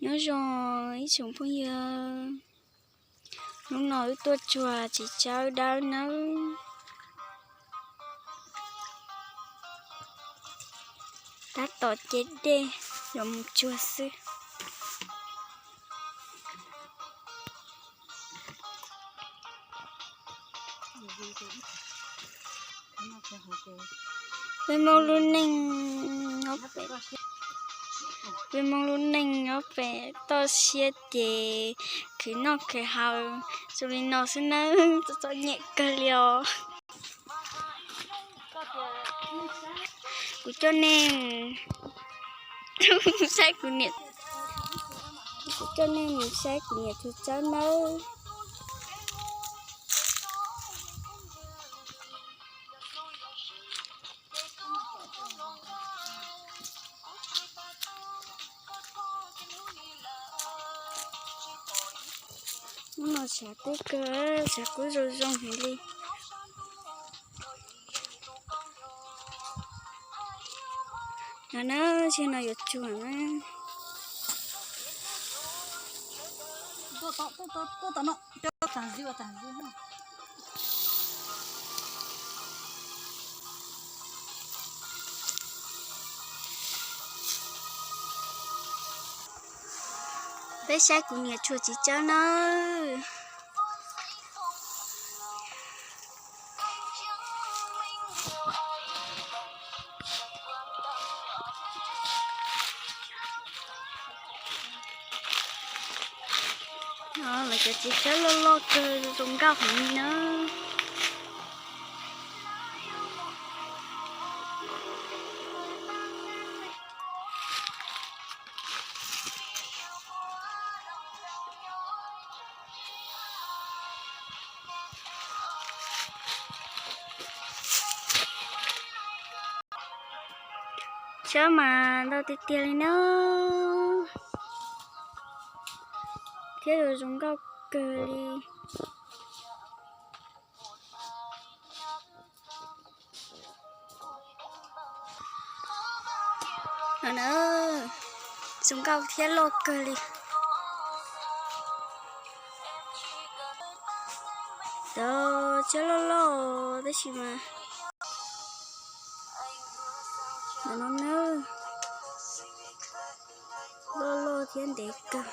Nyob zoo ib tsoom phooj ywg, hnub no wb tuaj tsuag txiv tsawb dawb nawb. Tab tom ce dej yuav mus tsuag xwb. Peb Hmoob lub neej, peb Hmoob lub neej nyob pem toj siab ces khwv noj khwv haus zoo li no xwb nawb, txom txom nyem kawg li os. Kuv coj nej saib kuv niam, kuv coj nej mus saib kuv niam tsuag tsawb nawb. Hnub no tshav kub kawg, tshav kub zoo zoo heev li. No na, zaum no yuav tsuag na. Peb saib kuv niam tsuag txiv tsawb nawb. Lawv cov txiv tsawb loj loj kawg zoo nkauj heev li na. Tsawb mas ntau tiag tiag li na, thiab yuav zoo nkauj kawg li. No na, zoo nkauj thiab loj kawg li. Cov tsawb loj loj tab sis mas no na, loj loj thiab ntev kawg.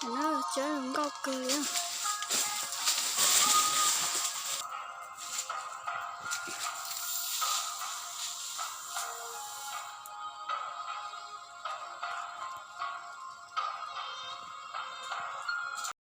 Tsawb zoo nkauj kawg li.